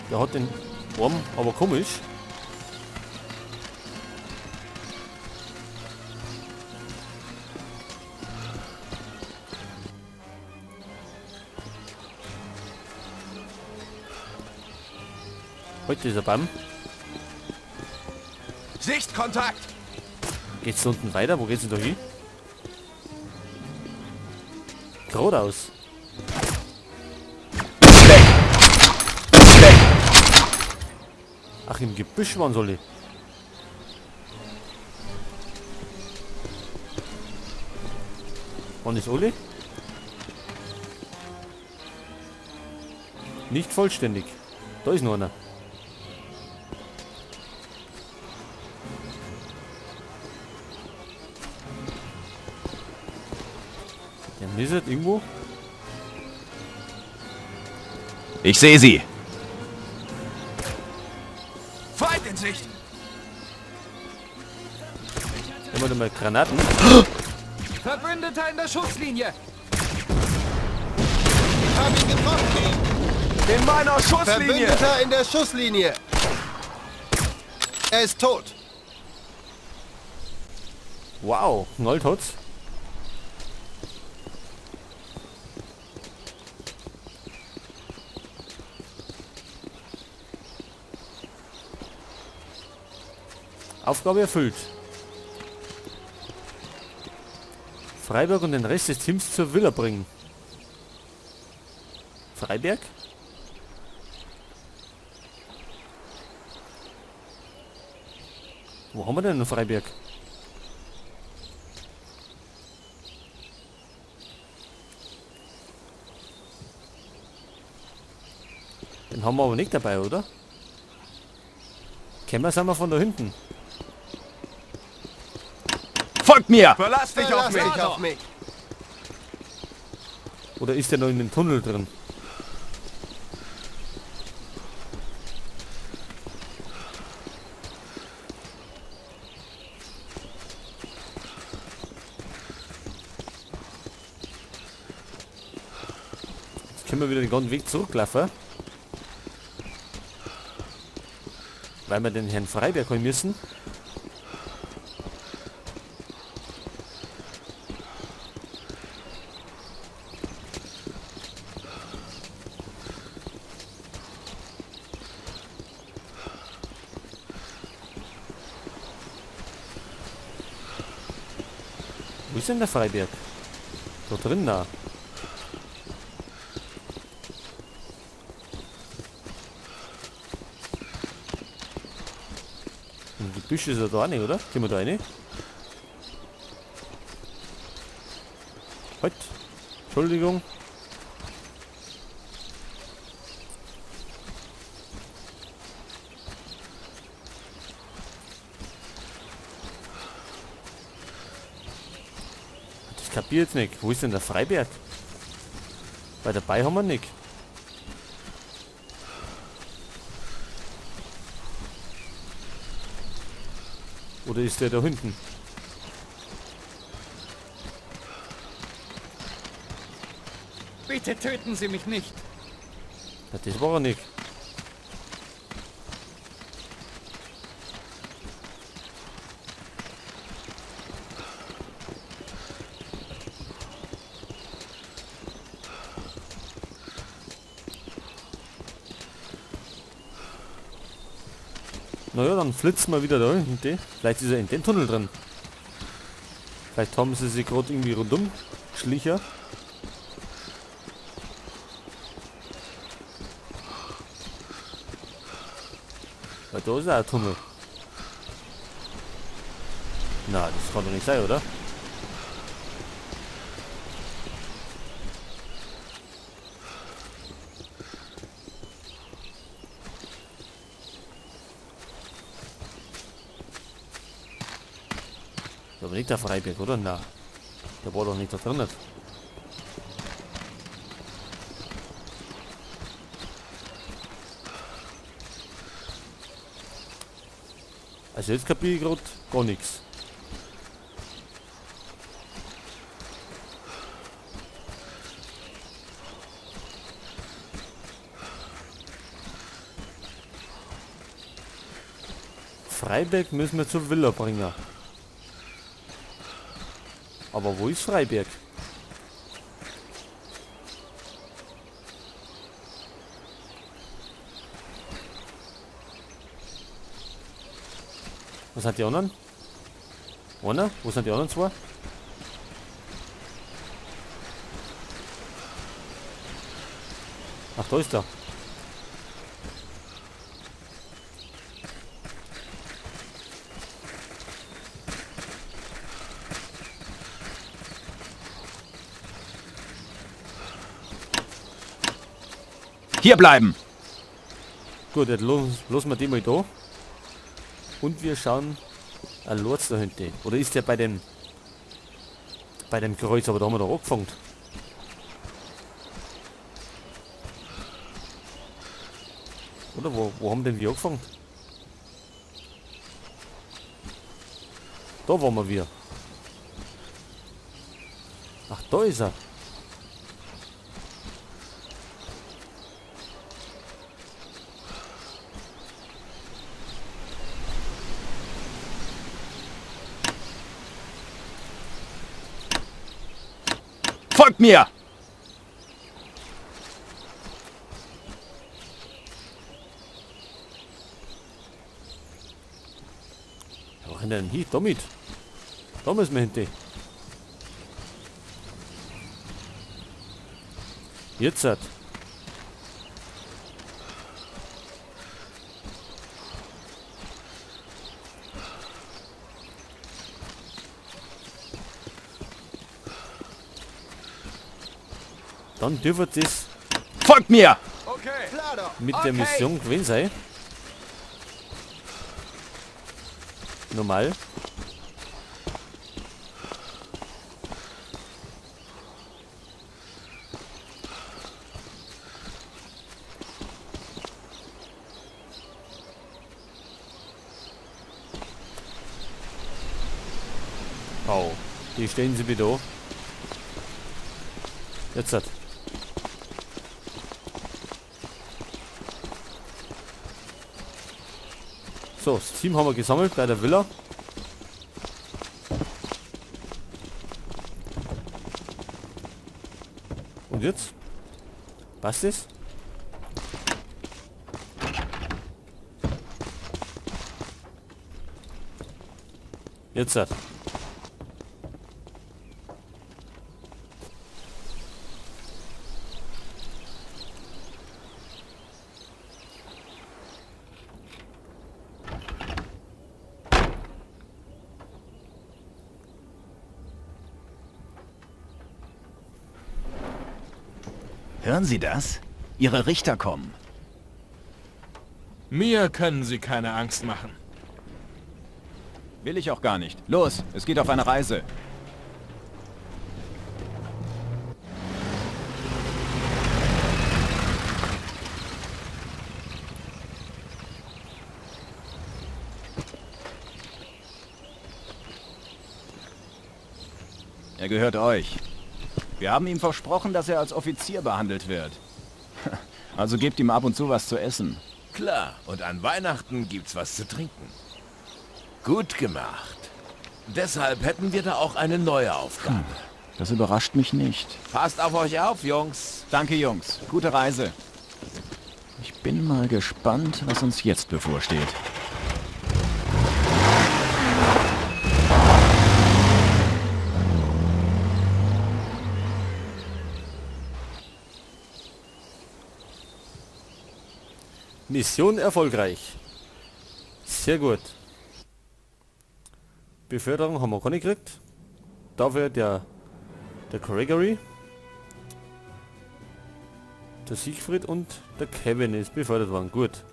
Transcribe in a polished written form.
Der hat den Arm, aber komisch. Heute ist er Bam. Sichtkontakt! Geht's da unten weiter? Wo geht's denn da hin? Geradeaus. Ach, im Gebüsch waren soll ich. Wann ist alle? Nicht vollständig. Da ist noch einer. Der misset irgendwo. Ich sehe sie. Feind in Sicht. Immer mal Granaten. Verbündeter in der Schusslinie. Ich habe ihn getroffen. In meiner Schusslinie. Verbündeter in der Schusslinie. Er ist tot. Wow, knallt hat's. Aufgabe erfüllt. Freiberg und den Rest des Teams zur Villa bringen. Freiberg? Wo haben wir denn den Freiberg? Den haben wir aber nicht dabei, oder? Kennen sind wir von da hinten. Folgt mir! Verlass dich Verlass auf mich! dich auf mich! Oder ist der noch in dem Tunnel drin? Jetzt können wir wieder den ganzen Weg zurücklaufen. Weil wir den Herrn Freiberg holen müssen. Wo ist denn der Freiberg? Da drin da. Im Gebüsch ist er da nicht, oder? Gehen wir da rein? Halt. Entschuldigung. Das kapier jetzt nicht. Wo ist denn der Freiberg? Weil dabei haben wir nicht. Oder ist der da hinten? Bitte töten Sie mich nicht. Na, das war er nicht. Naja, dann flitzen wir wieder da hinten. Vielleicht ist er in den Tunnel drin. Vielleicht haben sie sich gerade irgendwie rundum geschlichen. Weil da ist auch ein Tunnel. Na, das kann doch nicht sein, oder? Aber nicht der Freiberg, oder? Na, der war doch nicht da drin. Also jetzt kapiere ich gerade gar nichts. Freiberg müssen wir zur Villa bringen. Aber wo ist Freiberg? Was sind die anderen? Einer? Wo sind die anderen zwei? Ach, da ist er. Hier bleiben! Gut, jetzt lassen wir die mal da. Und wir schauen ein Lorz da hinten. Oder ist der bei dem Kreuz? Aber da haben wir doch angefangen. Oder wo haben denn wir angefangen? Da waren wir. Ach, da ist er. Folgt mir! Wo rennt denn hin? Damit! Da müssen wir hin. Jetzt hat. Dann dürfte das Folgt mir! Okay. Mit der Mission gewesen sein. Normal. Oh, die stellen sie bitte an. Jetzt hat. So, das Team haben wir gesammelt bei der Villa. Und jetzt? Passt es? Jetzt hat. Hören Sie das? Ihre Richter kommen. Mir können Sie keine Angst machen. Will ich auch gar nicht. Los, es geht auf eine Reise. Er gehört euch. Wir haben ihm versprochen, dass er als Offizier behandelt wird. Also gebt ihm ab und zu was zu essen. Klar, und an Weihnachten gibt's was zu trinken. Gut gemacht. Deshalb hätten wir da auch eine neue Aufgabe. Das überrascht mich nicht. Passt auf euch auf, Jungs. Danke, Jungs. Gute Reise. Ich bin mal gespannt, was uns jetzt bevorsteht. Mission erfolgreich. Sehr gut. Beförderung haben wir gar nicht gekriegt. Dafür der Gregory, der Siegfried und der Kevin ist befördert worden. Gut.